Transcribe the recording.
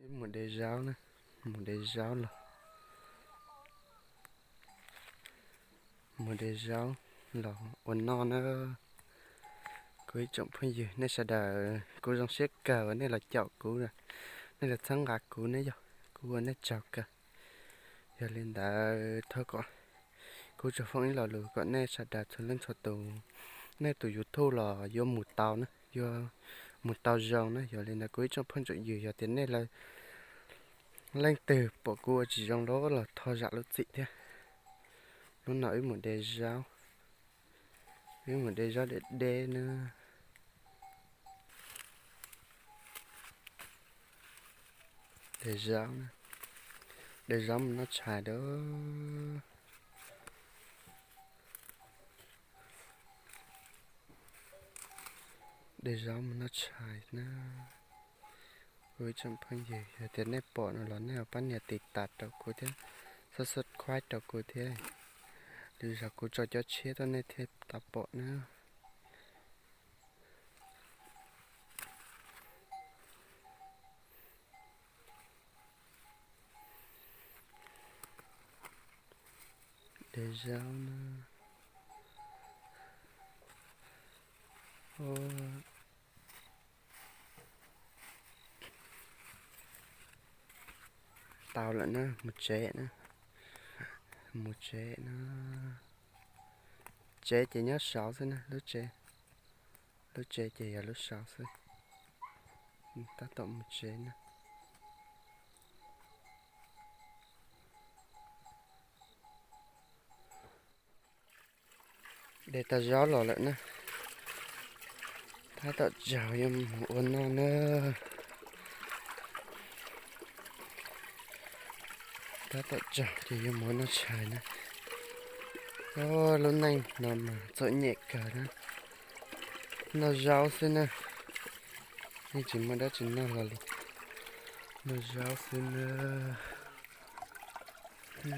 Ib mus de zaub na, mus de zaub los, mus de zaub los ua noj na. Kuv ib tsoom phooj ywg nej sawv daws, kuv zoo siab kawg uas nej los caum kuv, nej los txhawb nqa kuv ne yog, kuv ua nej tsaug kawg. Yog li ntawd thov kom kuv tsuas foom ib lo lus kom nej sawv daws txhua leej txhua tus, nej tus YouTube los yuav mus tau na, yuav mus tau zoo na. Yog li ntawd kuv ib tsoom phooj tsoom ywg, yog tias nej leej twg pom kuv ua tsis zoo los, los thov zam lub txim thiab. Hnub no wb mus de zaub, wb mus de zaub deb deb na. De zaub, de zaub mus noj tshais da. De zaub mus noj tshais na. Kuv ib tsoom phooj ywg, yog tias nej pom no los nej ho pab nias tiv tas rau kuv thiab, subscribe rau kuv thiab. Lwm zaus kuv tso cov tshiab tuaj nej thiaj tau pom na. De zaub na. Tau lawm na, mus tsev na. Mus tsev na. Tsev ces nyob saud xwb na, lub tsev, lub tsev ces yog lub saud xwb. Tab tom mus tsev na. De tau zaub los lawm na. Tab tom tsaug yuav mus ua noj na. Tab tom tsaug ces yuav mus ua noj tshais na. Lub neej no mas txom nyem kawg na. Noj zaub xwb na. Yeej tsis muaj dab tsi noj los li. Noj zaub xwb na.